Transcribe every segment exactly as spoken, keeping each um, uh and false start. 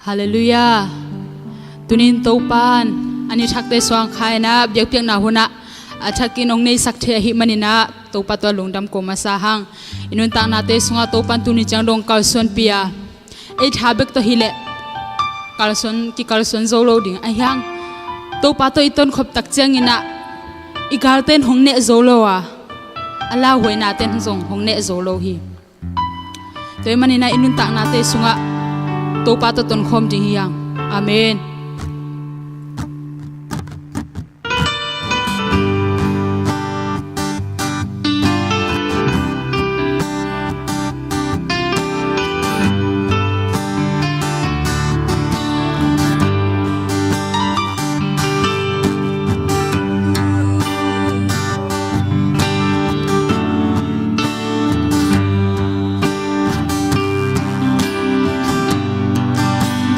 Halleluiah. Tunin Topan a ni thakte suang kha in ah biakpiakna hunah a thakin hong neisak thei ahih manin ah Topa tawh lungdam ko masa hang. I nuntaknate sungah Topan tuni ciang dong kalsuanpih a, ei tha bek tawh hileh kalsuan, kikalsuan zo lo ding ahi hang, Topa tawh i tonkhop tak ciangin ah i galte in hong neh zo lo a, a lauhuainate in zong hong neh zo lo hi. Tua ahih manin ah i nuntaknate sungah Topa tawh tonkhawm ding hi hang. Amen.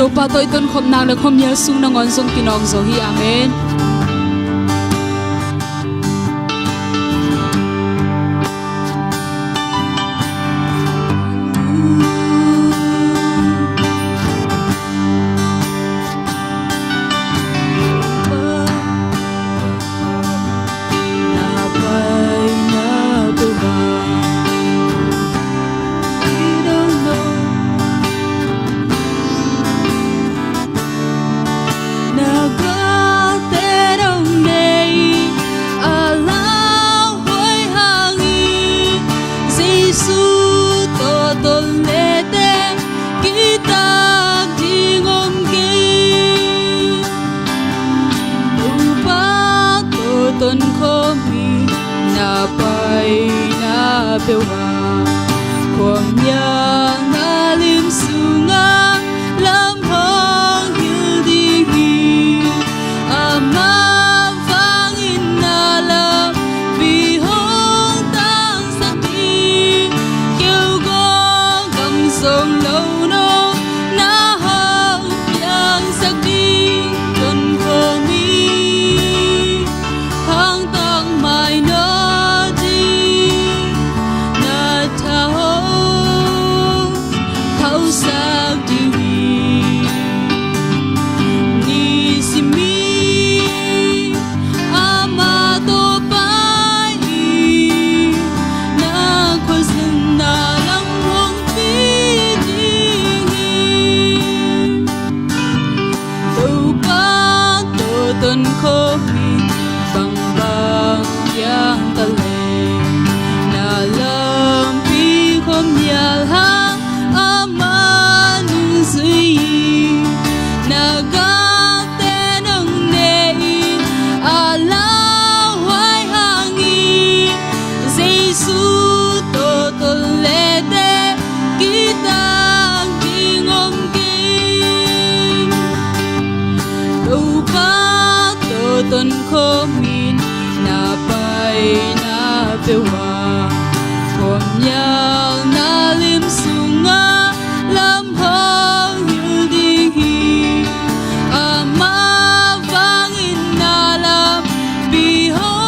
Topa tawh i tonkhopna le khuamial sung nangawn zong kinawk zo hi. Amen. Jesu tawh ton le teh kitak ding om kei. Topa tawh tonkhawm hi, na paina peuh ah khuamial na lim sungah lam hong hilh ding hi. Amah vangin na lampi hong tangsak ding, keu gawng gam zong lo nong na hong piangsak ding. Tonkhawm hi, hangtak mai nawn ding, na tha hong khauhsak ding hi. Nisim hi, amah tawh pai hi, na khuazanna lam hong pi ding hi. Topa tawh tonkhawm hi, bangbang piang ta leh na lampi khuamial hang amah nungzui hi. Na galte nong neh in, a lauhuai hang hi. Jesu tawh ton le teh kitak ding om kei. Topa tawh tonkhawm in, na paina peuh ah khuamial na lim sungah lam hong hilh ding hi. Amah vangin na lampi hong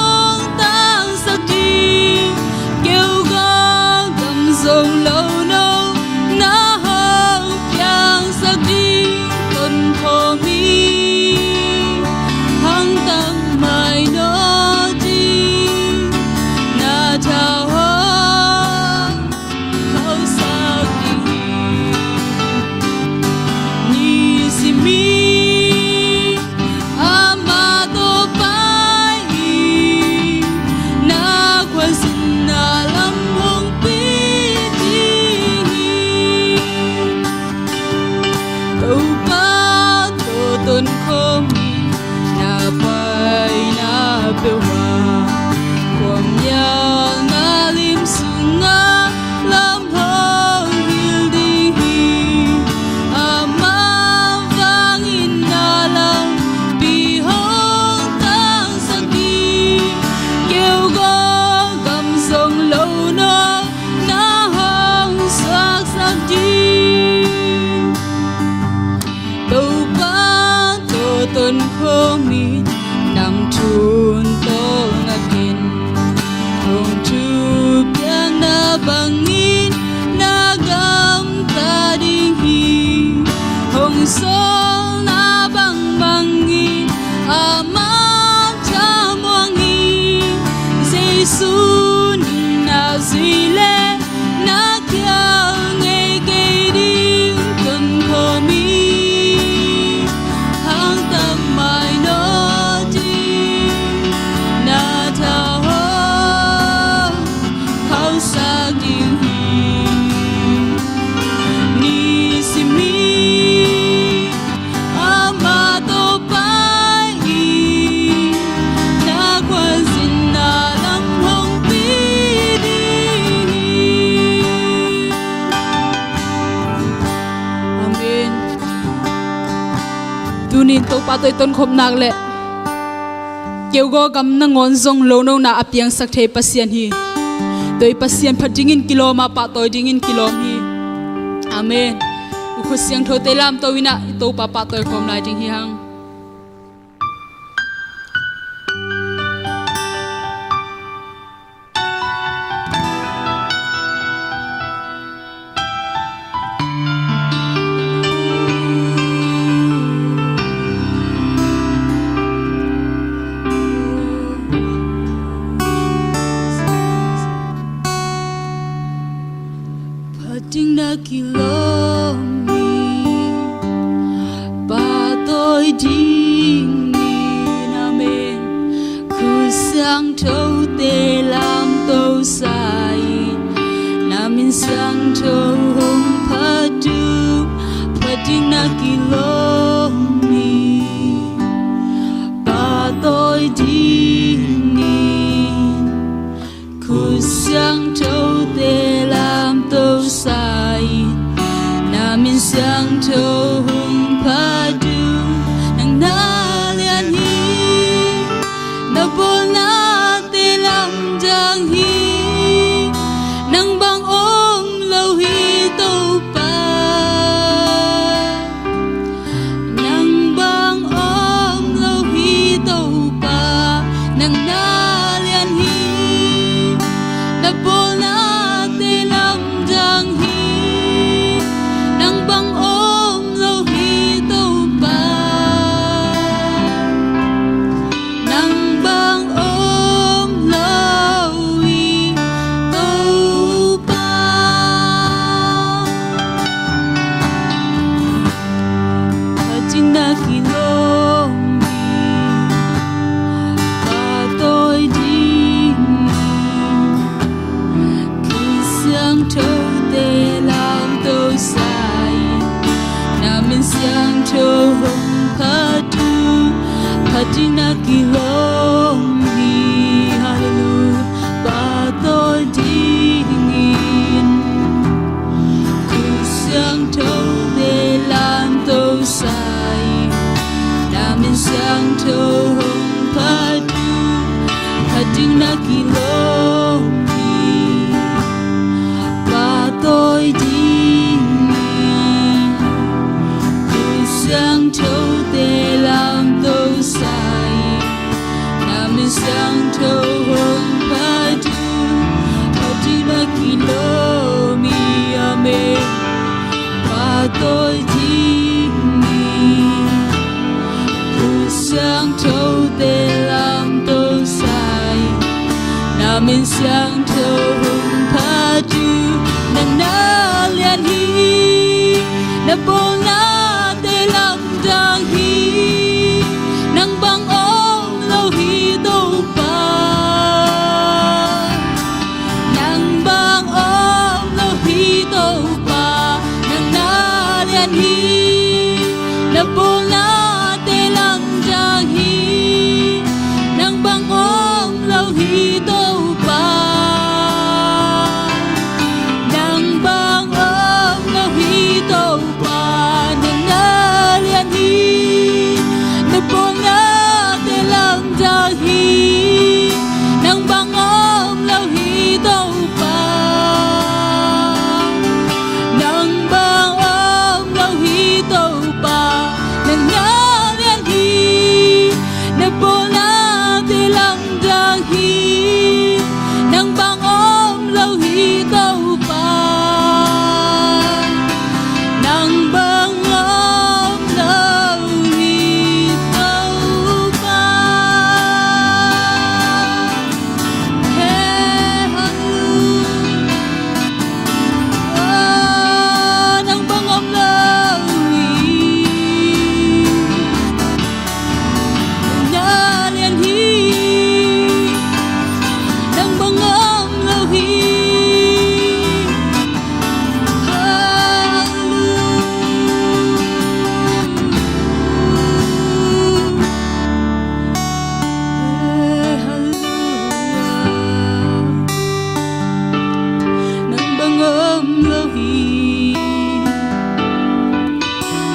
Topa tawh i tonkhop nak leh keugaw gam nangawn zong lonona a piangsak thei Pasian hi. Tua i Pasian phat dingin kilawm a, pahtawi dingin kilawm hi. Amen. I khut siangthote lamto in ah i Topa pahtawi khawm lai ding hi hang. Phat ding na kilawm hi, pahtawi dingin, amen. Khut siangthote lamto sa in, na min siangtho hong phat uh. Phat ding na kilawm hi, pahtawi dingin. Khut siangthote lamto sa in, na min siangtho hong phat uh. Nang na lian hi, na bawlnate lamdang hi. Nang bang om lo hi Topa. Nang bang om lo hi Topa, nang na lian hi, na bawlnate lamdang hi. Nang bang om lo hi Topa, nang bang om lo hi Topa. Phat ding na kilawm hi, pahtawi dingin. Khut siangthote lamto sa in, na min siangtho hong phat uh. Phat ding na kilawm hi, hallelujah, pahtawi dingin. Khut siangthote lamto sa in, na min siangtho hong phat uh. Phat ding na kilawm hi, pahtawi dingin. Khut siangthote lamto sa in, na min siangtho hong phat uh. Phat ding na kilawm hi, amen. Pahtawi dingin. Khut siangthote lamto sa in, na min siangtho hong phat uh. Nang na lian hi, na bawlnate lamdang hi. Nang bang om lo hi Topa, nang bang om lo hi Topa, nang na lian hi, na bawlnate lamdang hi. Nang bang om lo hi Topa, nang bang om lo hi Topa, nang na lian hi, na bawlnate lamdang hi. Nang bang om lo hi Topa, nang bang om lo hi Topa, nang na lian hi, na bawlnate lamdang hi. Nang bang om lo hi Topa, nang bang om lo hi Topa. Hey, hallelujah. Oh, nang bang om lo hi, na lian hi, nang bang om lo hi. Hallelujah. Hallelujah. Nang bang om lo hi.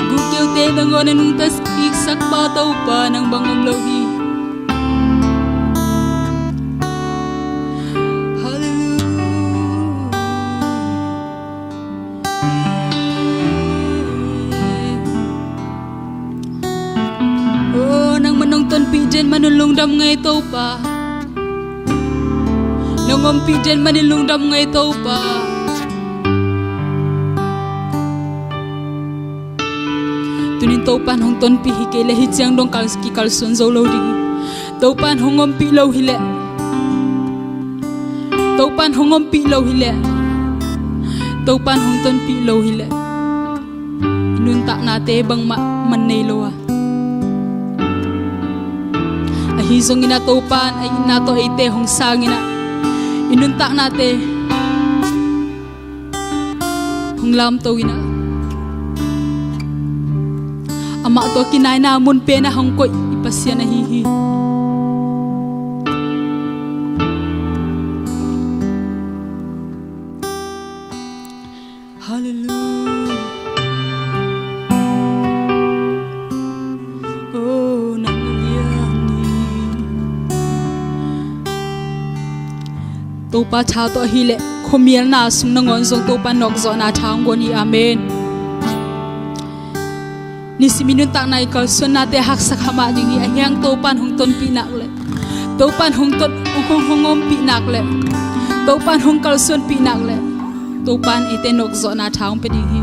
Guk keute nangawn a nungta kik Takpa Topa, nang bang om lo hi. Hallelujah. Oh, nangman hong tonpih den man un lungdam ing ei Topa. Nong ompih den man un lungdam ing ei Topa. Tunin Topa in hong tonpih hi kei leh hih ciang dong kal, kikalsuan zo lo ding hi. Topa in hong ompih lo hi leh, Topa in hong ompih lo hi leh, Topa in hong tonpih lo hi leh, i nuntaknate bangmah man nei lo a, ahi zongin ah Topa in a itna tawh eite hong sang in ah, i nuntaknate hong lamto in ah, amah tawh kinaina mun pen ah hong koih i Pasian ahi hi. Hallelujah. Oh, nang liang hi. Topa tha tawh ahih leh khuamialna sung nangawn zong Topa nawkzawhna tha hong guan hi. Amen. Nisimin nuntakna i kalsuannate haksa kha mah ding hi. Ahi hang Topa in hong tonpih nak leh, Topa in hong ton, hong, hong ompih nak leh, Topa in hong kalsuanpih nak leh, Topa in eite nawkzawhna tha hong pia ding hi.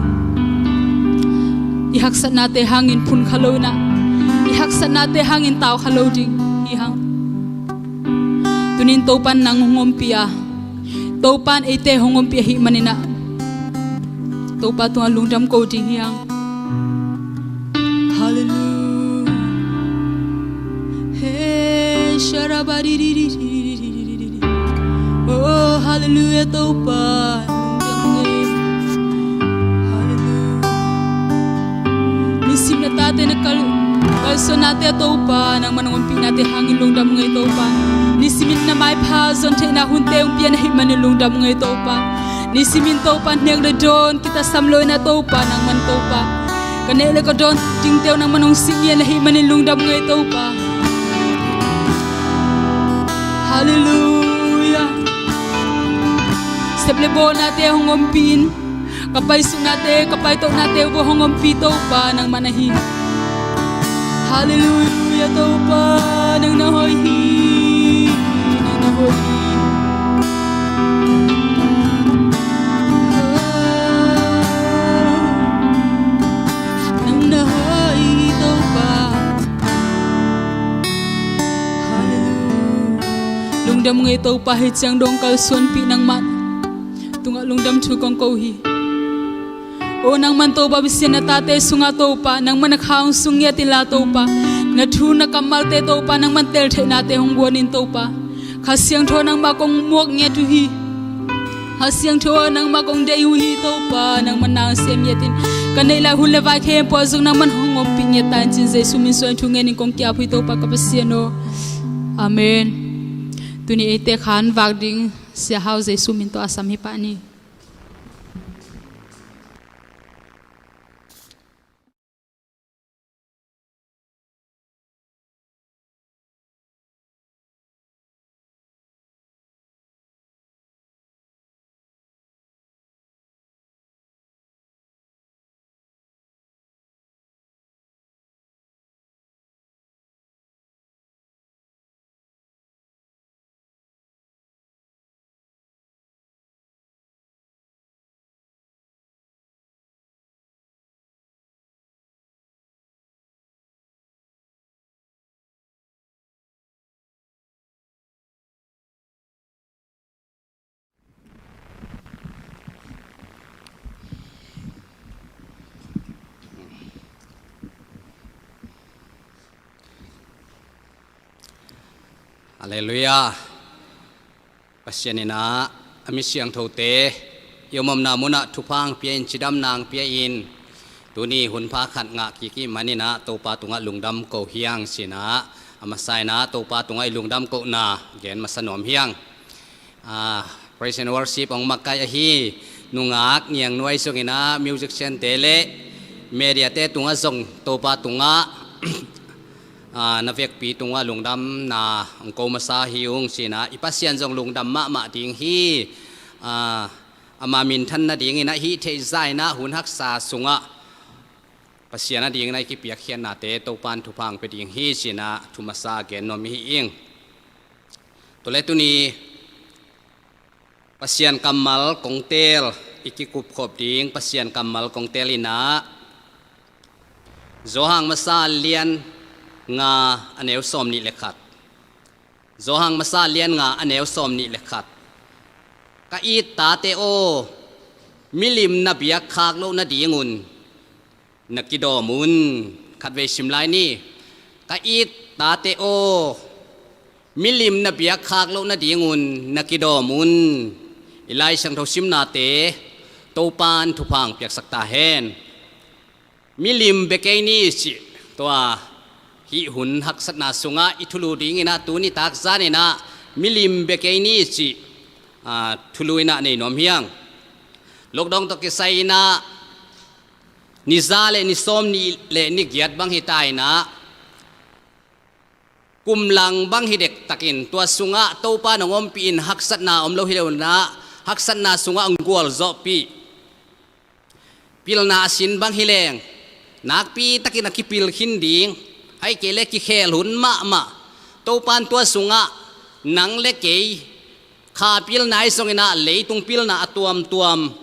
I haksatnate hangin phun kha lo in ah, i haksatnate hangin tau kha lo ding hi hang. Tunin Topa in nang hong ompih a, Topa in eite hong ompih ahih manin ah, Topa tungah lungdam ko ding hi hang. Hallelujah. Hey, sharabadididididididi. Oh, hallelujah, Topa. Lungdam ing ei. Hallelujah. Nisim na tate na kal, kalsuannate Topa, nangman hong ompihnate hangin lungdam ing ei Topa. Nisimin na maipha zon theihna hunte hong pia na hih manin lungdam ing ei Topa. Nisimin Topa in nek le dawn kitasam lo in ah Topa, nangman Topa, ka nek le ka dawn dingte uh nangman hong sik ngiat na hih manin lungdam ing ei Topa. Hallelujah. Sep le bawlnate hong ompih in, ka paisuknate, ka paitohnate uh hong ompih Topa nangman ahi. Hallelujah, Topa, nang na hoih hi, nang na hoih hi. Nang na hoih hi, Topa. Hallelujah. Lungdam ing ei Topa, hih ciang dong kalsuanpih nangmah tungah lungdam thu kong ko hi. O nangman Topa Pasian, na tate sungah Topa, nangman na kha hong sung ngiat inla Topa, na thu na kammalte Topa, nangman tel theihnate hong guan in Topa. Kha Siangtho nangmah kong muak ngiat uh hi. Kha Siangtho nangmah kong deih uh hi Topa, nangman na hong sem ngiat in. Ka neih lai hun le vai khempeuh ah zong nangman hong ompih ngiat ta in ci-in Jesu min suangin thu ngen in kong ki-ap uh hi Topa ka Pasian aw. Amen. Tuni eite khan vak ding Sia Hau Jesu min tawh a sam hi pah ni. Halleluiah. Pasian in ah a mi siangthote i om omna munah thupha hong pia in, cidamna hong pia in, tuni hunpha khat ngah kik i hih manin ah Topa tungah lungdam ko hi hang ci-in ah, a masa in ah Topa tungah i lungdam kohna gen masa nuam hi hang. Ah, praise and worship hong makaih ahi nungak Ngiang Nuai zong in ah, musician-te le media-te tungah zong Topa tungah Ah, na vekpi tungah lungdamna hong ko masa hi ung, ci-in ah, i Pasian zong lungdam mahmah ding hi. Ah, ama minthan nadingin ah, hih theih zah in ah hun haksa sungah Pasian adingin ah i kipiakkhiatnate Topa'n thupha hong pia ding hi, ci-in ah thu masa gen nuam hi ing. Tua leh tuni Pasian kammal kong teel, i kikupkhop ding Pasian kammal kong teel in ah, Johan masa lian nga, a neu sawmnih le khat. Johan masa lian nga, a neu sawmnih le khat. Ka it tate aw, milim na biakkhak loh nadingun na kidawm un. Khatvei sim lai ni. Ka it tate aw, milim na biakkhak loh nadingun na kidawm un. I Lai Siangtho simnate Topa'n thupha hong piaksak ta hen. Milim bia kei ni, cih tua hih hun haksatna sungah i thulu dingin ah, tuni tak zan in ah milim bia kei ni, cih, ah, thulu in ah nei nuam hi ing. Lockdown tawh kisai in ah ni za le ni sawmnih le ni giat bang hi ta in ah, kum lang bang hi dektakin tua sungah Topa'n hong ompih in, haksatna om lo hi lo in ah, haksatna sungah hong gualzawhpih. Pilna a sin bang hi leng, nakpi takin a kipil khin ding, ahih kei leh kikhel hun mahmah. Topa'n tua sungah nang le kei, kha pilna ahi zongin ah, leitung pilna a tuamtuam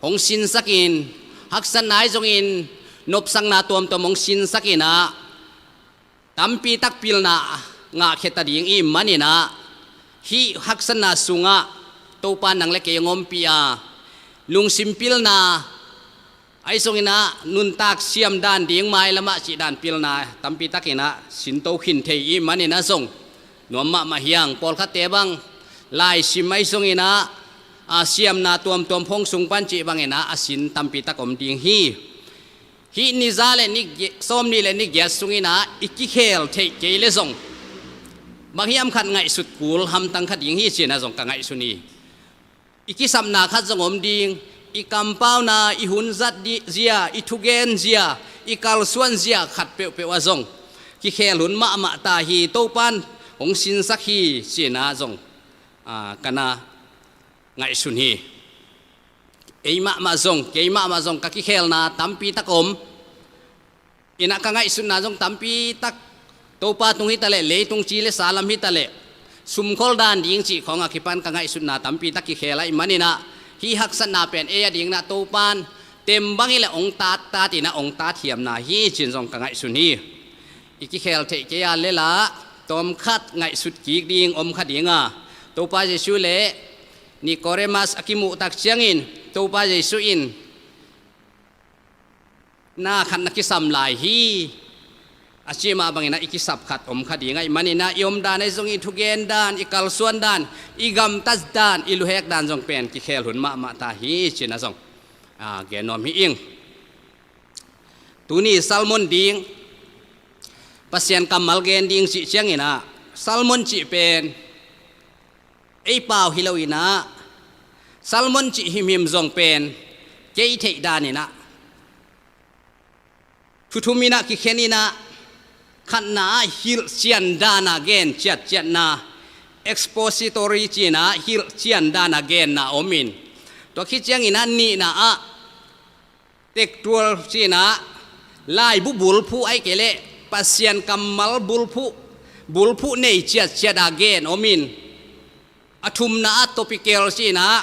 hong sinsak in, haksatna ahi zongin nopsakna tuamtuam hong sinsak in ah, tampi tak pilna ngahkhia ta ding i hih manin ah, hih haksatna sungah Topa'n nang le kei hong ompih a, lungsim pilna ahi zongin ah, nuntak siam dan ding, mailam ah cih dan pilna tampi takin ah sinto khin thei i hih manin ah zong nuam mahmah hi ing. Pawlkhatte bang laisim ahi zongin ah, a, siamna tuamtuam phone sung pan cih bangin ah a sin tampi tak om ding hi. Hih ni za le ni gi-, sawmnih le ni giat sungin ah i kikhel theih kei leh zong, bang hiam khat ngaihsut kul hamtang kha ding hi, ci-in ah zong ka ngaihsun hi. I kisapna khat zong om ding, i kampauna, i hun zat di-, zia, i thugen zia, i kalsuan zia khat peuhpeuh ah zong kikhel hun mahmah ta hi, Topa'n hong sinsak hi, ci-in ah zong, a, ka na ngaihsun hi. Ei mahmah zong, kei mahmah zong ka kikhelna tampi tak om. In ah ka ngaihsutna zong tampi tak, Topa tung hi ta leh, leitung ci le sa lam hi ta leh, sumkhol dan ding cih khawng a kipan ka ngaihsutna tampi tak kikhel ahih manin ah, hih haksatna pen ei adingin ah Topa'n tem bang hi leh hong tattat in ah, hong tat hiamna hi, ci-in zong ka ngaihsun hi. I kikhel theih kei a leh lah, tawmkhat ngaihsut kik ding om kha ding a, Topa Jesu le Nikodemus a kimuh tak ciangin, Topa Jesu in, "Na khat na kisam lai hi," a cih mah bangin ah i kisap khat om kha ding ahih manin ah, i omdan ahi zongin, i thugen dan, i kalsuan dan, i gamtat dan, i luhek dan zong pen kikhel hun mahmah ta hi, ci-in ah zong, a, gen nuam hi ing. Tuni sermon ding, Pasian kammal gen ding cih ciangin ah, sermon cih pen ei pau hi lo in ah, sermon cih himhim zong pen kei theih dan in ah, thu thum in ah kikhen in ah, khatna ah hilhcian dan a gen ciatciatna, expository ci-in ah hilhcian dan a genna om in, tua khit ciangin ah nihna ah, textual ci-in ah, laibu bulphuh ahih kei leh Pasian kammal bulphuh, bulphuh nei ciatciat a gen om in, a thumna ah topical ci-in ah,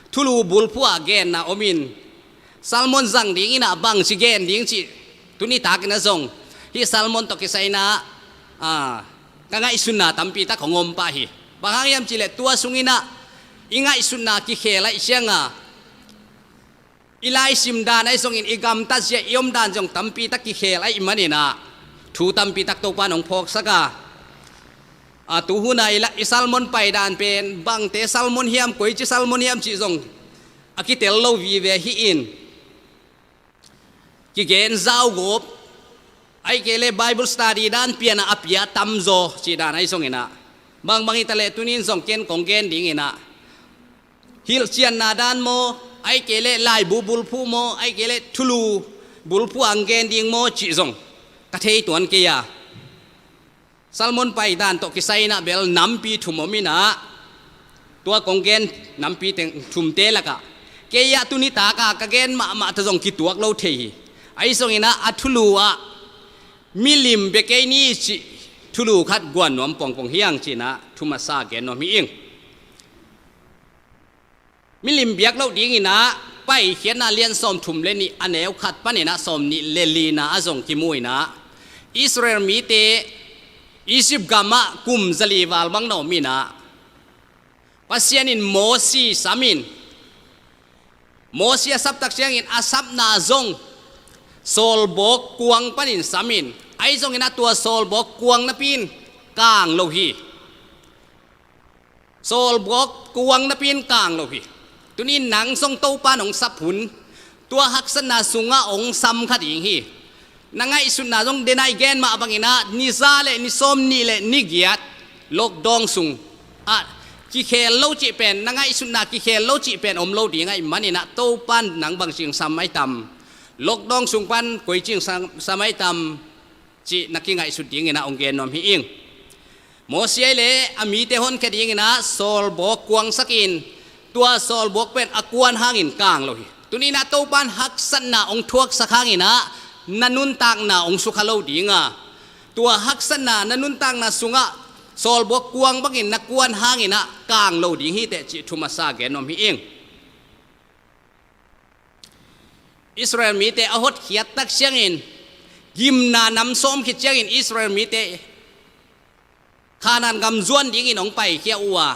thulu bulphuh a genna om in, sermon zang dingin ah bangci gen ding cih, tuni takin ah zong hih sermon tawh kisai in ah, a, ka ngaihsunna tampi tak hong om pah hi. Bang hang hiam cih leh tua sungin ah i ngaihsutna kikhel ahih ciang a, i laisim dan ahi zongin, i gamtat zia, i omdan zong tampi tak kikhel ahih manin ah, thu tampi tak Topa'n hong phawksak a, a, tu hun a i la-, i sermon paidan pen bangte sermon hiam, koici sermon hiam cih zong a kitel lo vive hi in, kigen zaugawp, ahih kei leh Bible study dan pian a, a pia tamzaw cih dan ahi zongin ah, bangbang hi ta leh tuni in zong ken kong gen dingin ah, hilhcianna dan maw, ahih kei leh laibu bulphuh maw, ahih kei leh thulu bulphuh a hong gen ding maw cih zong ka thei tuan kei a, Salmon paidan tawh kisai inah bel nampi thum om inah, tua kong gen nampi teng thumte lakah kei ah tuni taka ka gen mahmah ta zong kituak lo thei hi. Ahi zong inah a thulu ah milim bia kei ni cih thulu khat guan nuam pongpong hi hang ci inah thu masa gen nuam hi ing. Milim biak loh ding inah Paikhiatna lian sawmthum le nih a neu khat pan inah sawmnih le lina ah zong kimu inah Israel mite Egypt gamah kum zali val bang na om inah Pasian in Mosi sam in, Mosi a saptak ciangin a sapna zong sawlbawk kuang panin sam in, ahi zong inah tua sawlbawk kuang napi in kang lo hi. Sawlbawk kuang napi in kang lo hi. Tuni in nang zong Topa in hong sap hun, tua haksatna sungah hong sam kha ding hi. Na ngaihsutna zong denai gen mah bang inah ni za le ni sawmnih le ni giat lockdown sung ah kikhel lo cih pen, na ngaihsutna kikhel lo cih pen om lo ding ahih man inah Topa in nang bangci sam ahi tam, lockdown sung pan koici sam, sam ahi tam cih na kingaihsut ding inah hong gen nuam hi ing. Mosi ahi le a mite honkhia ding inah sawlbawk kuangsak in, tua sawlbawk pen a kuan hangin kang lo hi. Tuni inah Topa in haksatna hong thuaksak hang inah na nuntakna hong sukha lo ding a, tua haksatna na nuntakna sungah sawlbawk kuang bangin na kuan hang inah kang lo ding hi teh cih thu masa gen nuam hi ing. Israel mite a hotkhiat tak ciangin, gimna nam sawm khit ciangin Israel mite Kanaan gam zuan dingin hong paikhia uh a,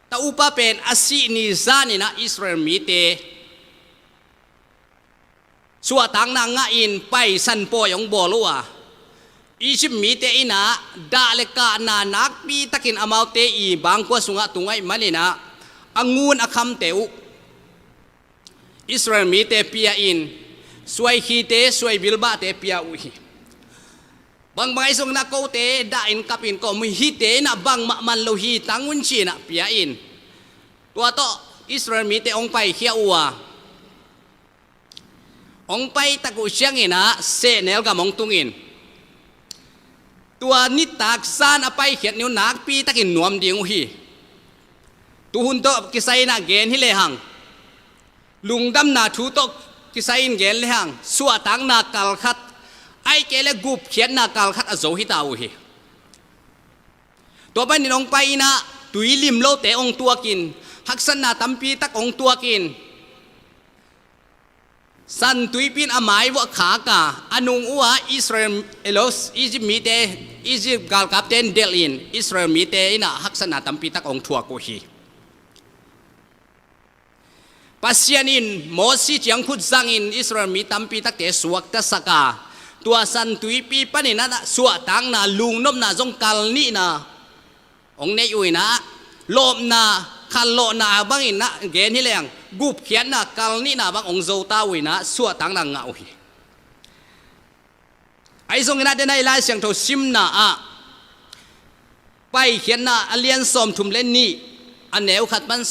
ta upa pen a sih ni zan inah Israel mite suahtakna ngah in paisan pawi hong bawl uh a, Egypt mite inah dah le kahna nakpi takin amaute i bangkua sungah tung ahih man inah a ngun a khamte uh Israel mite pia in, suaikhite suaibilbahte pia uh hi. Bangbang ahi zong inah kote dah in kap in ka om uh hi, hihte inah bangmah man lo hi, tang un ci inah pia in, tua tawh Israel mite hong paikhia uh a, hong paitak uh ciang inah sehnel gam hong tung in, tua nitak zan a paikhiat ni uh nakpi takin nuam ding uh hi. Tuhun tawh kisai inah gen hi lehang, lungdamna thu tawh kisai in gen lehang, suahtakna kal khat, ahih kei le gupkhiatna kal khat a zo hi ta uh hi. Tua panin hong pai inah tui lim lote hong tuak in, haksatna tampi tak hong tuak in, San Tuipi in a mai vuah khak a, a nung uh a Israel, elo, Egypt mite, Egypt galkapte in delh in, Israel mite inah haksatna tampi tak hong thuak uh hi. Pasian in Mosi ciangkhut zangin Israel mi tampi takte suaktasak a, tua San Tuipi panin ah suahtakna, lungnopna zong kal nihna hong nei uh inah, lawpna, khallawhna bangin ah gen hi leng, gupkhiatna kal nihna bang hong zo ta uh inah, suahtakna ngah uh hi. Ahi zongin ah, denai Lai Siangtho simna ah, Paikhiatna a lian sawmthum le nih, a neu khat pan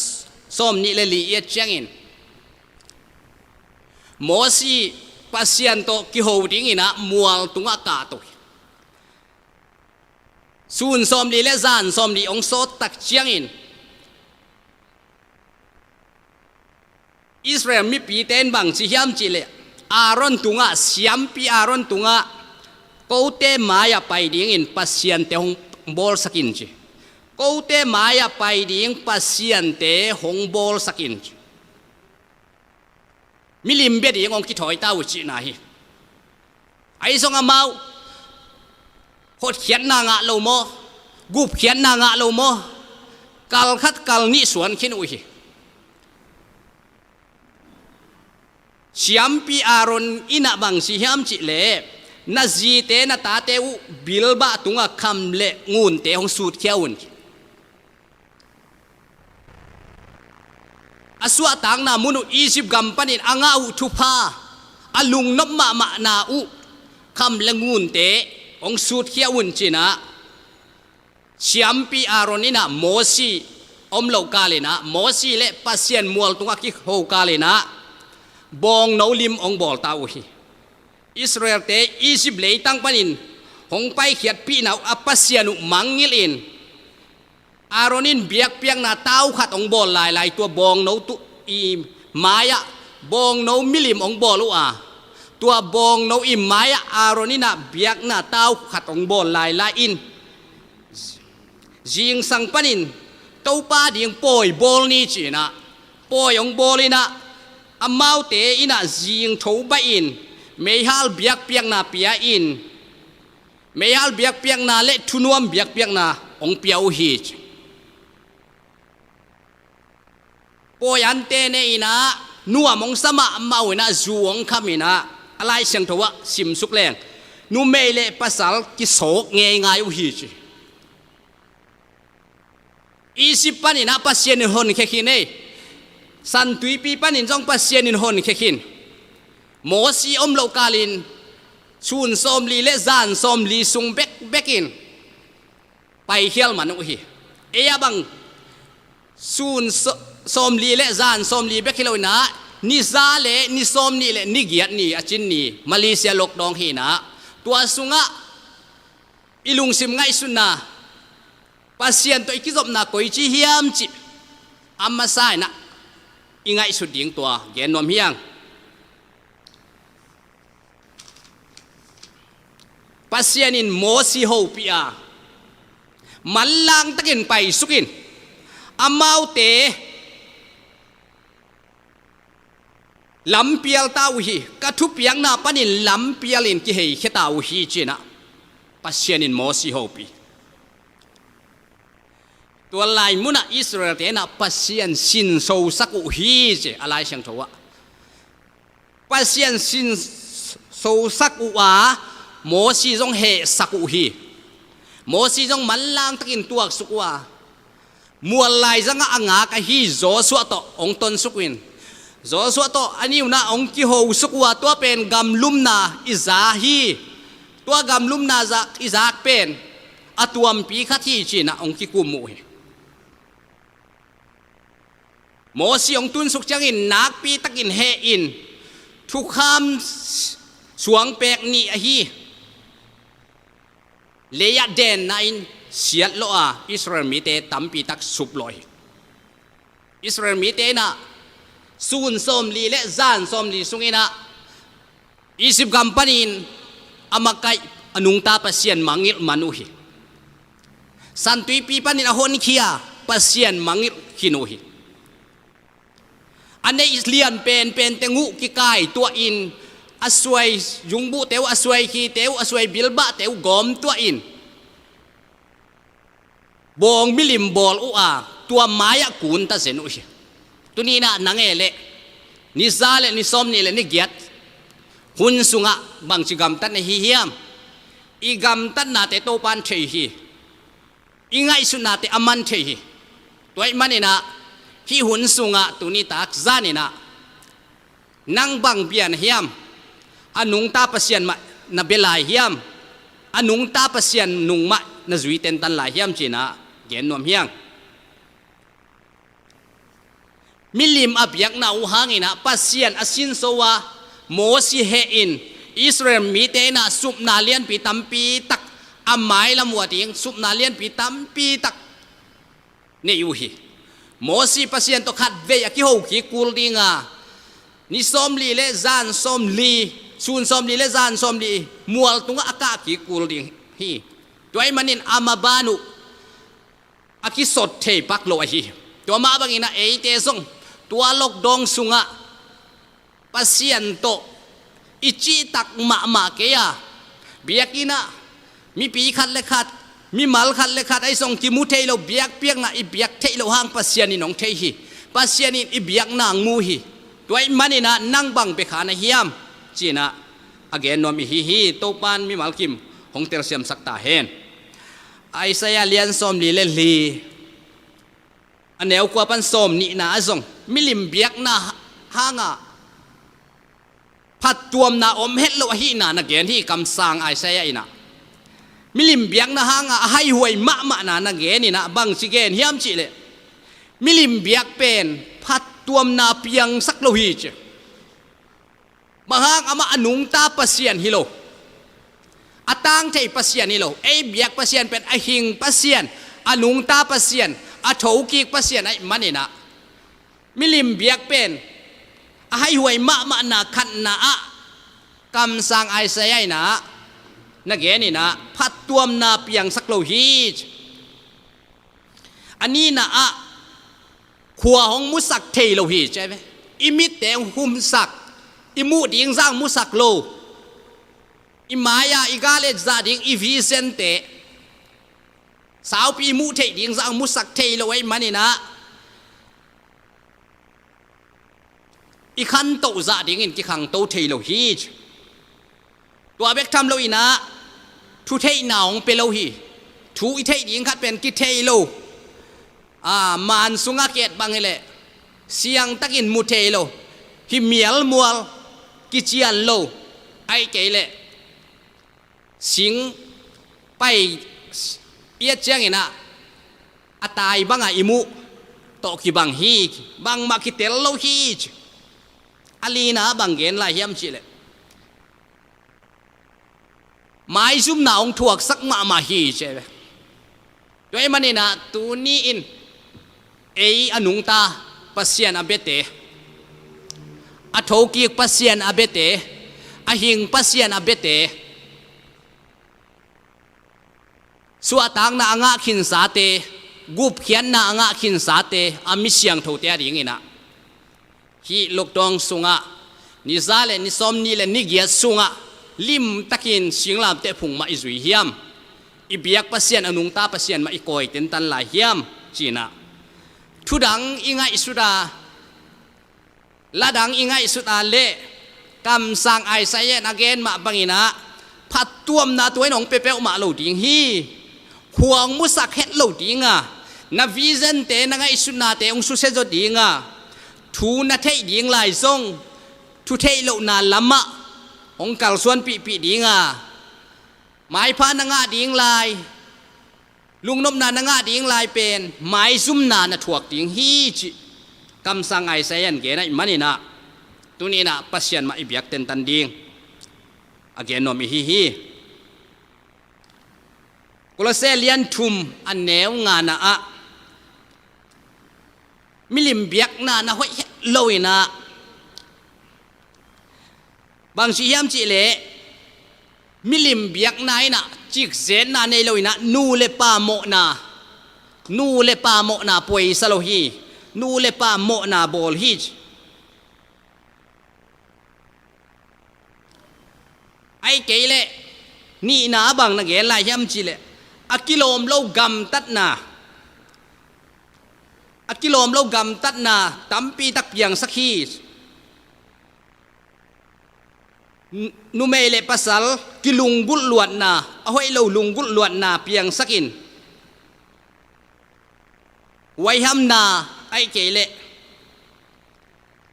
sawmnih le li i et ciangin, Mosi Pasian tawh kiho dingin ah mual tungah kah to hi. Sun sawmli le zan sawmli hong sawt tak ciangin, Israel mipite in bang ci hiam cih leh, Aaron tungah, siampi Aaron tungah, kote mai-ah pai dingin pasiante hong bawlsak in ci. Kote mai-ah pai ding pasiante hong bawlsak in ci. Milim bia ding hong kithawi ta uh cihna hi. Ahi zong amau hotkhiatna ngah lo maw, gupkhiatna ngah lo maw, kal khat kal nih suan khin uh hi. Siampi Aaron in ah bang ci hiam cih leh, na zite na tate uh bilbah tungah kham le ngunte hong sutkhia un. A suahtakna mun uh Egypt gam panin a ngah uh thupha, a lungnop mahmahna uh kham le ngunte hong sutkhia un ci-in ah, siampi Aaron in ah Mosi om loh kal in ah, Mosi le Pasian mual tungah kiho kal in ah, bawngno lim hong bawl ta uh hi. Israelte Egypt leitang panin hong paikhiatpihna uh a Pasian uh mangngilh in, Aaron in biakpiakna tau khat hong bawl lailai, tua bawngno tu i mai-ah bawngno milim hong bawl uh a, tua bawngno i mai-ah Aaron in ah biakna tau khat hong bawl lailai in, zingsang panin Topa ding pawi bawl ni ci-in ah pawi hong bawl in ah, amaute in ah zingtho baih in meihal biakpiakna pia in, meihal biakpiakna le thunuam biakpiakna hong pia uh hi ci. Pawi ante ne in ah nuam hong sa mahmah uh in ah, zu hong kham in ah, a Lai Siangtho ah simsuk leng numei le pasal kisawk ngeingai uh hi ci. Egypt panin ah Pasian in honkhia khin ei. Santuipi panin zong Pasian in honkhia khin. Mosi om loh kalin sun sawmli le zan sawmli sung bekbek in paikhial man uh hi. Ei a bang sun sa-, sawmli le zan sawmli bek hi lo in ah, ni za le ni sawmnih le ni giat ni, a cin ni, Malaysia lockdown hi in ah, tua sungah i lungsim ngaihsutna, Pasian tawh i kizopna koici hiam cih a masa in ah i ngaihsut ding tua gen nuam hi hang. Pasian in Mosi hopih a, manlang takin paisuk in, amaute lampial ta uh hi, ka thupiakna panin lampial in kiheikhia ta uh hi ci-in ah Pasian in Mosi hopih. Tua lai munah Israel-te in ah Pasian sinsosak uh hi ci a Lai Siangtho ah. Pasian sinsosak uh a, Mosi zong hehsak uh hi. Mosi zong manlang takin tuaksuk uh a, mual laizangah a ngak ahi Joshua tawh hong tonsuk uh in, Joshua tawh a niunah hong kihosuk uh a, tua pen gamlumna i za hi. Tua gamlumna zak, i zak pen a tuampi khat hi ci-in ah hong kikum uh hi. Mosi hong tunsuk ciangin nakpi takin heh in, thukham suangpek nih ahi lei-ah denna in siat lawh a, Israel mite tampi tak sup lawh hi. Israel mite in ah sun sawmli le zan sawmli sungin ah Egypt gam panin a makaih, a nungta Pasian mangngilh man uh hi. Santuipi panin a honkhia Pasian mangngilh khin uh hi. A neih lian penpen teng uh kikaituah in, a suai zungbuhte uh, a suai khite uh, a suai bilbahte uh gawmtuah in, bawng milim bawl uh a, tua mai-ah kunta zen uh hi. Tuni-in ah nang e leh ni za le ni sawmnih le ni giat hun sungah bangci gamtatna hi hiam? I gamtatnate Topa'n thei hi. I ngaihsutnate aman thei hi. Tua ahih manin ah hih hun sungah tuni tak zanin ah nang bang bia na hiam? A nungta Pasian mah na bia lai hiam? A nungta Pasian nung mah na zui tentan lai hiam ci-in ah gen nuam hi hang. Milim a biakna uh hangin ah Pasian a sinso a, Mosi heh in Israel mite in ah supna lianpi tampi tak, a mailam uh a ding supna lianpi tampi tak nei uh hi. Mosi Pasian tawh khatvei a kiho kik kul ding a, ni sawmli le zan sawmli, sun sawmli le zan sawmli mual tungah a kah kik kul ding hi. Tua ahih manin a maban uh a kisot thei pak lo ahi. Tua mah bangin ah eite zong tua lockdown sungah Pasian tawh i cihtak mahmah kei a, biakinn ah mipi khat le khat, mimal khat le khat ahi zong kimu thei lo, biakpiakna i biak theih loh hang Pasian in hong thei hi. Pasian in i biakna hong mu hi. Tua ahih manin ah nang bang bia kha na hiam ci-in ah a gen nuam i hi hi. Topa'n mimal kim hong telsiamsak ta hen. Isaiah lian sawmli le li, a neu kua pan sawmnihna ah zong milim biakna hangah phattuamna om het loh ahihna na gen hi. Kamsang Isaiah in ah milim biakna hangah a haihuai mahmahna na gen in ah bangci gen hiam cih leh, milim biak pen phattuamna piangsak lo hi ci. Bang hang? Amah a nungta Pasian hi lo, a tangthei Pasian hi lo, ei biak Pasian pen a hing Pasian, a nungta Pasian, a thokik Pasian ahih manin ah, milim biak pen a haihuai mahmahna khatna ah kamsang Isaiah in ah na gen in ah phattuamna piangsak lo hi. A nihna ah khua hong musak thei lo hi ci ve. I mitte hong humsak, i muh ding zah hong musak lo, i mai-ah i gal et zah ding i vision-te, saupi i muh theih ding zah hong musak thei lo ahih manin ah, i khantoh zah dingin kikhangto thei lo hi. Tua bek tham lo in ah, thu theihna hong pia lo hi. Thu i theih ding khat pen kithei lo. Aa, man sungah ki-et bang hi leh siangtakin mu thei lo. Hih mialmual kician lo. Ahih kei leh sing pai i et ciangin ah, a tai bangah i muh tawh kibang hi. Bangmah kitel lo hi. A lina bang gen lai hiam cih leh, maizumna hong thuaksak mahmah hi ci ve. Tua ahih manin ah tuni-in ei a nungta Pasian a biate, a thokik Pasian a biate, a hing Pasian a biate, suahtakna a ngah khinsate, gupkhiatna a ngah khinsate, a mi siangthote a dingin ah, hih lockdown sungah, ni za le ni sawmnih le ni giat sungah limtakin singlamteh phung mah i zui hiam? I biak Pasian, a nungta Pasian mah i kawi tentan lai hiam? Ci-in ah, thudang i ngaihsut a, ladang i ngaihsut a leh, kamsang Isaiah in a gen mah bangin ah, phattuamna tua in hong pia peuhmah lo ding hi. Khua hong musak het lo ding a, na vision-te, na ngaihsutnate hong susia zaw ding a, thu na theih ding lai zong thu theih lohna lamah hong kalsuanpihpih ding a, maipha na ngah ding lai, lungnopna na ngah ding lai pen maizumna na thuak ding hi cih kamsang Isaiah in gen ahih manin ah, tuni-in ah Pasian mah i biak tentan ding a gen nuam i hi hi. Kolose lian thum a neu ngana ah, milim biakna na hoih het lo in ah, bang ci hiam cih leh, milim biakna in ah cikzetna nei lo in ah, nu le pa mawhna, nu le pa mawhna puaisa lo hi. Nu le pa mawhna bawl hi. Ahih kei leh nihna ah bang na gen lai hiam cih leh, a kilawm lo gamtatna, a kilawm lo gamtatna tampi tak piangsak hi. N-, numei le pasal kilunggulh luatna, a hoih lo lunggulh luatna piangsakin, huaihamna, ahih kei leh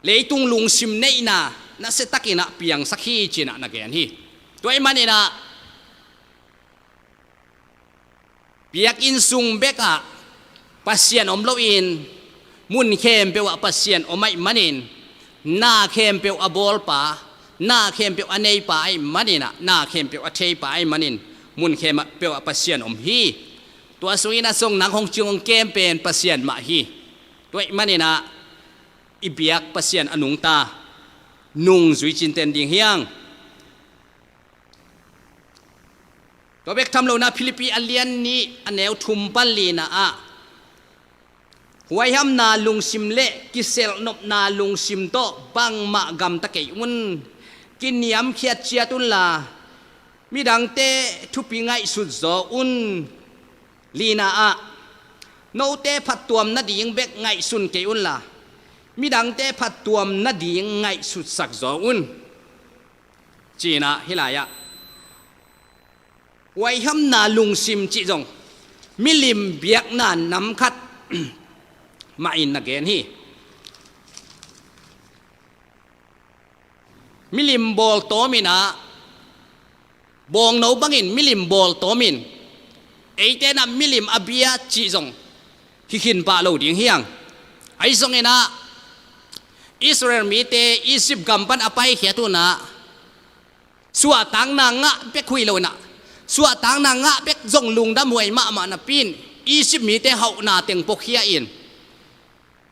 leitung lungsim neihna nasia takin ah piangsak hi ci-in ah na gen hi. Tua ahih manin ah, biakinn sung bekah Pasian om loin, mun khempeuh ah Pasian om ahih manin, na khempeuh a bawlpa, na khempeuh a neipa ahih manin ah, na khempeuh a theipa ahih manin, mun khempeuh ah Pasian om hi. Tua sungin a song nang hong cing hong kem pen Pasian mah hi. Tua ahih manin ah, i biak Pasian a nungta nungzui cinten ding hi hang. Tua bek tham lo in ah Philippi a lian nih a neu thum pan lina ah, huaihamna lungsim le kiselhnopna lungsim tawh bangmah gamta kei un. Kiniamkhiat ciat unla, midangte thupi ngaihsut zaw un. Lina ah, note phattuam nading bek ngaihsun kei unla, midangte phattuam nading ngaihsutsak zaw un. Ci-in ah hih lai-ah, huaihamna lungsim cih zong milim biakna nam khat mahin na gen hi. Milim bawltawm in ah, bawngno bangin milim bawltawm in, eite in ah milim a bia cih zong hi khin pah lo ding hi hang. Ahi zongin ah, Israel mite Egypt gam pan a paikhiat un ah, suahtakna ngah bek hi lo in ah, Suahtakna ngah bek zong lungdam huai mahmah napi-in, Egypt mite hauhna teng pawkhia in,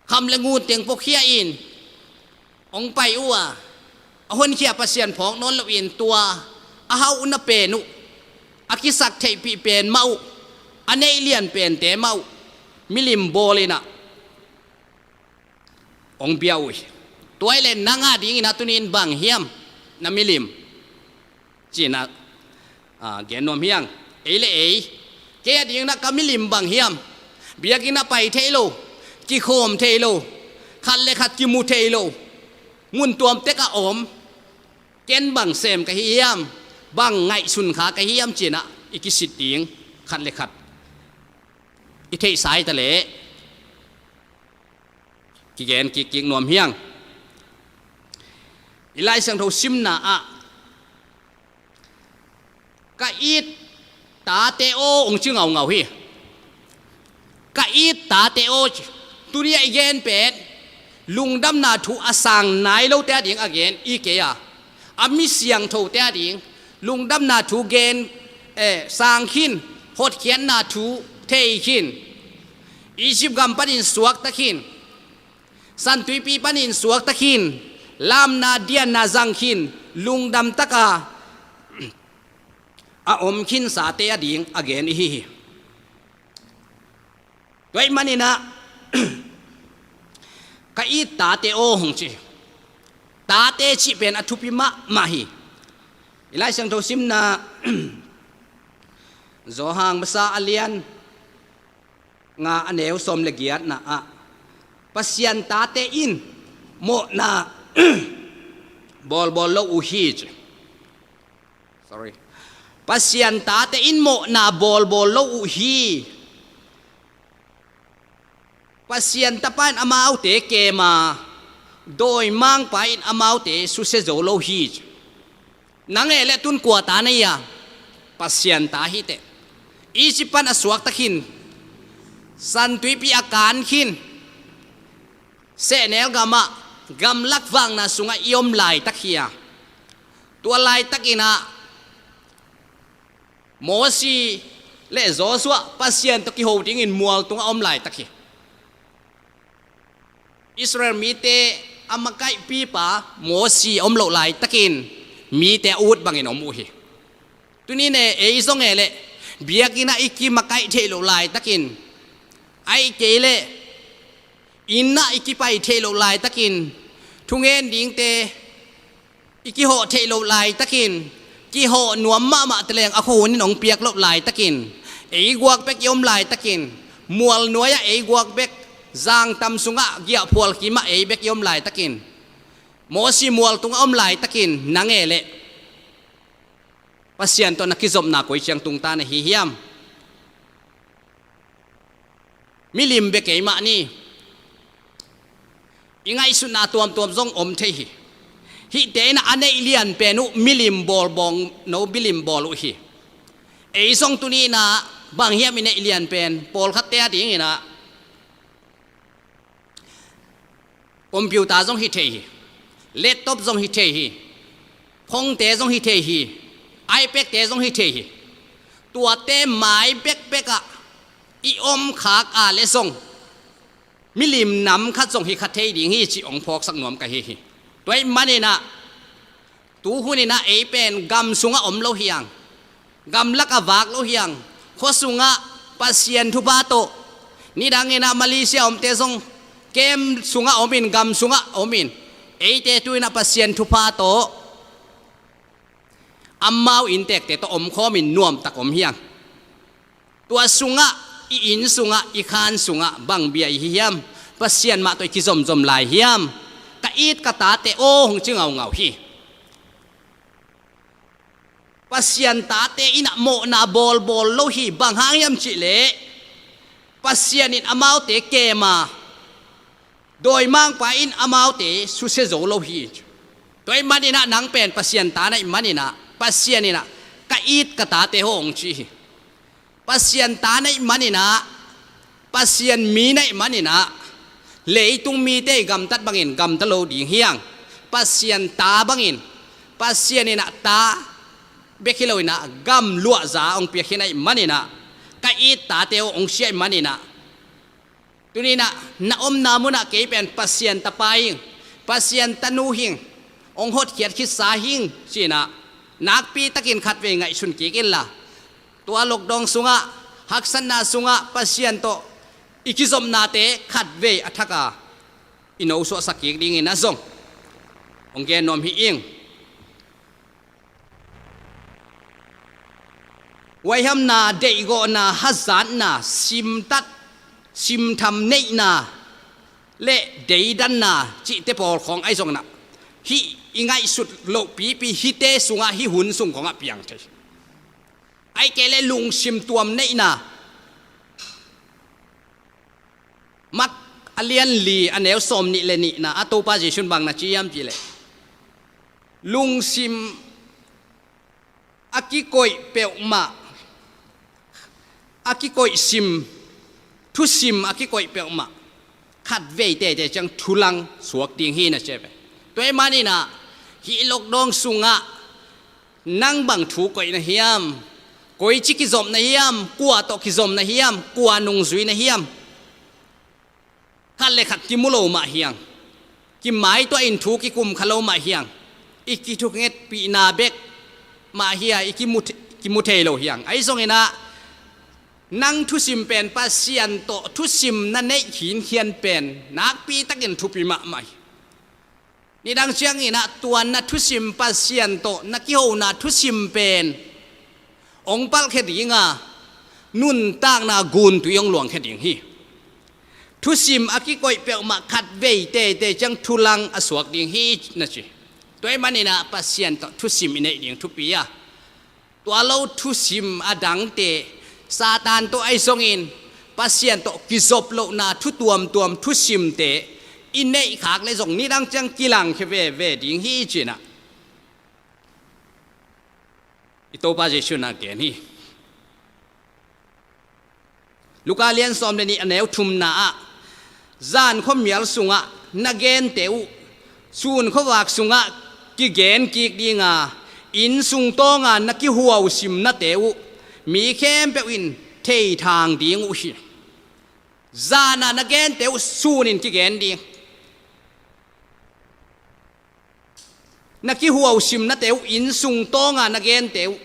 kham le ngun teng pawkhia in hong pai uh a, a honkhia Pasian phawk nawn loin tua a hauhna pen uh, a kisaktheihpih pen mah uh, a neih lian pente mah uh, milim bawl in ah hong pia uh hi. Tua ahih leh nang a dingin ah tuni-in bang hiam na milim? Ci-in ah, a, gen nuam hi hang. Ei le ei, kei a dingin ah ka milim bang hiam? Biakinn ah pai thei lo, kikhawm thei lo, khat le khat kimu thei lo, mun tuam tek ah om. Ken bang sem ka hi hiam? Bang ngaihsun kha ka hi hiam? Ci-in ah i kisit ding, khat le khat i theihsa hi ta leh. Kigen kikkik nuam hi hang. I Lai Siangtho simna ah, "Ka it tate aw," hong ci ngaungau hi. "Ka it tate aw," ci. Tuni-a i gen pen lungdamna thu a sang nai lote a ding a gen hi kei a, a mi siangthote a ding lungdamna thu gen, eh, sang khin, hotkhiatna thu thei khin. Egypt gam panin suakta khin, San Tuipi panin suakta khin, lamna dianna zang khin, lungdam taka a om khinsate a ding a gen i hi hi. Tua ahih manin ah, "Ka it tate aw," hong ci. Tate cih pen a thupi mahmah hi. I Lai Siangtho simna, Johan masa a lian nga, a neu sawm le giatna ah, "Pasian tate in mawhna bawlbawl lo uh hi," ci. Sorry. "Pasian tate in mawhna bawlbawl lo uh hi. Pasian tapa in amaute kem a, dawimangpa in amaute susia zo lo hi," ci. Nang e le tun kua ta na hi a? Pasian ta hi teh. Egypt pan a suakta khin, San Tuipi a kan khin, sehnel gamah, gamlak vakna sungah i om laitak hi a, tua laitakin ah Mosi le Joshua Pasian tawh kiho dingin mual tungah om laitak hi. Israel mite a makaihpipa Mosi a om loh laitakin mite a ut bangin om uh hi. Tuni-in e, ei zong e le biakinn ah i kimakaih theih loh laitakin, ahih kei le inn ah i kipai theih loh laitakin, thungen dingte i kihawh theih loh laitakin, kihawh nuam mahmah teleng a khuahun in hong piak loh laitakin, ei guak bek i om laitakin, mual nuai-ah ei guak bek, zangtam sungah giahphual kimah ei bek i om laitakin, Mosi mual tungah om laitakin, nang e le Pasian tawh na kizopna koi ciang tungta na hi hiam? Milim bek kei mah ni. I ngaihsutna tuamtuam zong om thei hi. Hihte in a neih lian pen uh milim bawl bawng no, milim bawl uh hi. Ei zong tuni-in ah bang hiam i neih lian pen? Pawlkhatte a dingin ah computer zong hi thei hi. Laptop zong hi thei hi. Phone-te zong hi thei hi. iPad-te zong hi thei hi. Tuate mai bekbek ah i om khak a le zong milim nam khat zong hi kha thei ding hi cih hong phawksak nuam ka hi hi. Tua ahih manin ah, tu hun in ah ei pen gam sungah om lo hi hang, gamlak ah vak lo hi hang, khua sungah Pasian thupha tawh, nidangin ah Malaysia omte zong camp sungah om in, gam sungah om in, eite tu-in ah Pasian thupha tawh amau inntekte tawh omkhawm in nuamtak om hi hang. Tua sungah, i inn sungah, i khan sungah bang bia i hi hiam? Pasian mah tawh i kizomzom lai hiam? "Ka it ka tate aw," hong ci ngaungau hi. Pasian tate in ah mawhna bawlbawl lo hi. Bang hang hiam cih leh Pasian in amaute kem a, dawimangpa in amaute susia zo lo hi. Tua ahih manin ah nang pen Pasian ta na hih manin ah, Pasian in ah, "Ka it ka tate aw," hong ci hi. Pasian ta na hih manin ah, Pasian mi na hih manin ah, leitung mite i gamtat bangin gamta lo ding hi hang. Pasian ta bangin, Pasian in ah ta, bek hi lo inah, gam luahza hong piak hi na ih maninah, ka it tate uh hong sia ih maninah, tuninah na omna munah kei pen Pasian tapa hing, Pasian tanu hing, hong hotkhiat khitsa hing cinah, nakpi takin khatvei ngaihsun kik inla, tua lockdown sungah, haksatna sungah Pasian tawh i kizopnate khatvei a thaka i nosuahsak kik dingin a zong hong gen nuam hi ing. Huaihamna, deihgawhna, hazatna, simtat, simtham neihna le deidanna cihte pawl khawng ahi zonginah, hih i ngaihsut loh pipi hihte sungah, hih hun sung khawngah piang thei. Ahih kei leh lungsim tuam neihna, Mak a lian li a neu sawm nih le nihna ah Topa Jesuh in bang na ci hiam cih leh, lungsim a kikoih peuhmah, a kikoih sim, thusim a kikoih peuhmah khatvei teitei ciang thulang suak ding hi na ci ve. Tua ih maninah hih lockdown sungah nang bang thu koih na hiam, koici kizop na hiam, kua tawh kizom na hiam, kua nungzui na hiam, khat le khat kimu lo mah hiang, kimaituah in thu kikum kha lo mah hiang, i kithungetpihna bek mah hia, i kimu, kimu thei lo hiang. Ahi zonginah nang thusim pen Pasian tawh thusim na neih khinkhian pen nakpi takin thupi mahmah hi. Nidang cianginah tua na thusim, Pasian tawh na kihona thusim pen hong palhkhia dinga, nuntakna guntui hong luangkhia ding hi. Thusim a kikoih peuhmah khatvei teitei ciang thulang a suak ding hi na ci. Tua ih maninah Pasian tawh thusim i neih ding thupi a, tua lo thusim a dangte, Satan tawh ahi zongin Pasian tawh kizop lohna thu tuamtuam thusimte i neihkhak le zong nidang ciang kilangkhia veve ding hi cinah i Topa Jesuh in a gen hi. Luka lian sawm le nih a neu thumna ah, zan khuamial sungah na gente uh sun khuavak sungah kigen kik dinga, inn sung tawnga na kihuausimnate uh mi khempeuh in theithang ding uh hi. Zana na gente uh sunin kigen ding. Na kihuausimnate uh, inn sung tawnga na gente uh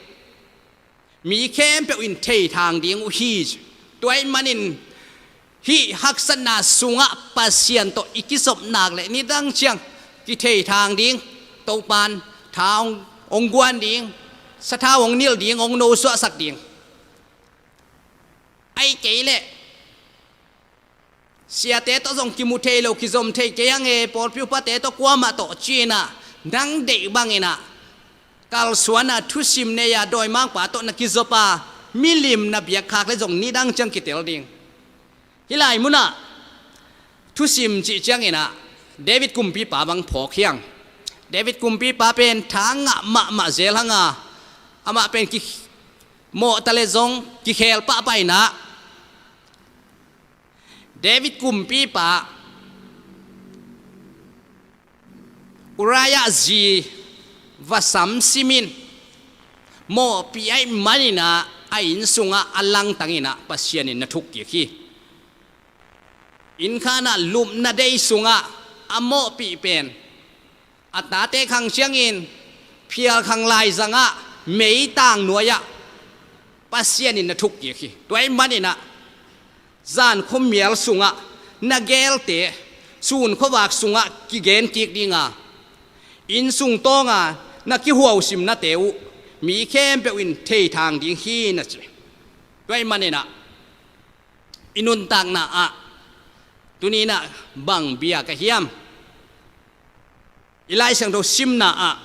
mi khempeuh in theithang ding uh hi. Tua ih manin hih haksatna sungah Pasian tawh i kizop nak le nidang ciang kitheithang ding, Topan tha hong, hong guan ding, sathau hong nilh ding, hong nosuahsak ding. Ahih kei leh siate tawh zong kimu thei lo, kizom thei kei hang e, pawlpi upate tawh kuamah tawh cinah, nang deih banginah kalsuana thusim nei-a dawimangpa tawh na kizop a, milim na biakkhak le zong nidang ciang kitel ding. Hih lai munah thusim cih cianginah David kumpipa bang phawk hiang. David kumpipa pen tha ngah mahmah zel hanga, amah pen ki, mawh ta le zong kikhel pahpah inah, David kumpipa Uriah zi va sam simin mawhpih ahih maninah a inn sungah a langtanginah Pasian in na thuk kik hi. Innkhanah lupna dei sungah a mawhpih pen a tate khang ciangin phial khang laizangah meitang nuai-ah Pasian in na thuk kik hi. Tua ih maninah zan khuamial sungah na gelte sun khuavak sungah kigen kik dinga, inn sung tawnga na kihuausimnate uh mi khempeuh in theithang ding hi na ci. Tua ih maninah i nuntakna ah tuninah bang bia ka hiam? I Lai Siangtho simna ah,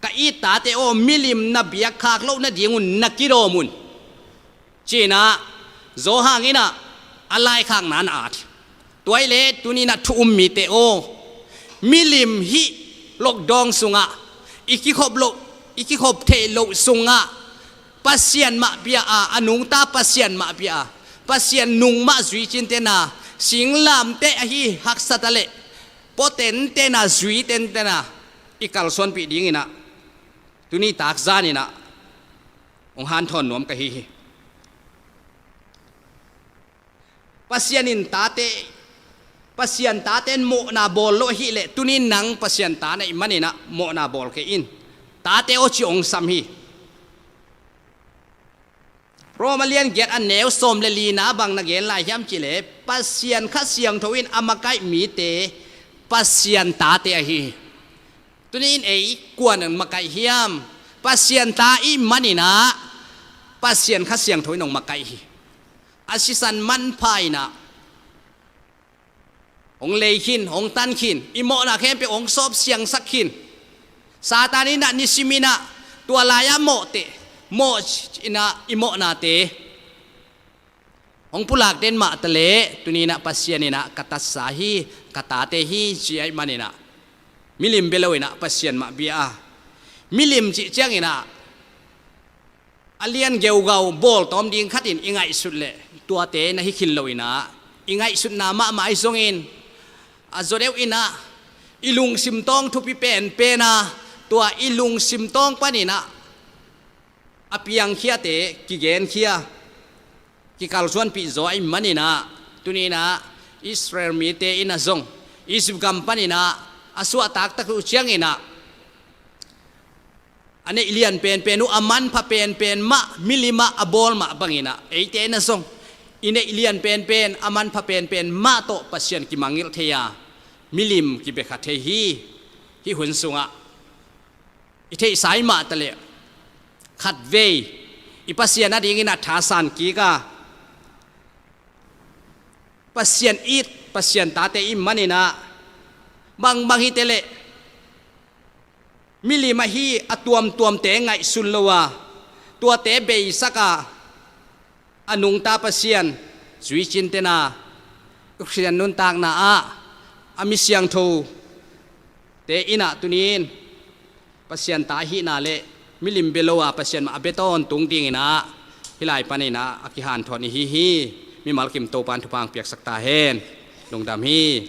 ka it tate aw, milim na biakkhak loh nadingun na kidawm un, cinah Johan inah a laikhakna na at hi. Tua ih leh tuninah thu um mite aw, milim hih lockdown sungah i kikhop loh, i kikhop theih loh sungah Pasian mah bia a, a nungta Pasian mah bia a, Pasian nung mah zui cintena, singlamteh ahi haksat a leh pua tentena, zui tentena i kalsuanpih dinginah Tuni takzan inah hong hanthawn nuam ka hi hi. Pasian in tate, Pasian tate in mawhna bawl lo ahih leh, tuni nang Pasian ta na hih maninah mawhna bawl kei in. Tate aw ci hong sam hi. Roma lian giat a neu sawm le lina bang na gen lai hiam cih leh, Pasian Kha Siangtho in a makaih mite Pasian tate ahi hi. Tuni in ei kua'n makaih hiam? Pasian ta i hih maninah Pasian Kha Siangtho in hong makaih hi. A sisan manpha inah hong lei khin, hong tan khin, i mawhna khempeuh hong sawp siangsak khin. Satan inah nisim inah tua lai-ah mawhte, mawh inah i mawhnate hong pulak den mah taleh, tuni inah Pasian inah ka tatsa hi, ka tate hi ci ahih maninah milim bia lo inah Pasian mah bia a, milim cih cianginah a lian geugau bawltawm ding khatin i ngaihsut leh tuate na hi khin lo inah, i ngaihsutna mahmah ahi zongin, a zaw deuh inah i lungsim tawng thupi penpen a, tua i lungsim tawng paninah a piangkhiate kigenkhia, kikalsuanpih zaw ahih maninah, tuni inah Israel mite inah zong Egypt gam paninah a suahtak tak uh cianginah a neih lian penpen uh, a manpha penpen mah, milim ah a bawl mah banginah eite inah zong i neih lian penpen, a manpha penpen mah tawh Pasian kimangngilh thei a, milim kibekha thei hi. Hih hun sungah i theihsa i mah taleh, khatvei i Pasian a dingin a thasan kik a, Pasian it, Pasian tate i hih maninah, bangbang hi taleh, milim ahi a tuamtuamte ngaihsun lo a, tuate beisak a, a nungta Pasian zuicintena, Khristian nuntakna ah a mi siangthote inah tuni in Pasian ta ahihna le milim bia lo a Pasian mah a bia tawntung dinginah hih lai paninah a kihanthawn i hi hi. Mimal kim Topa'n thupha hong piaksak ta hen. Lungdam hi.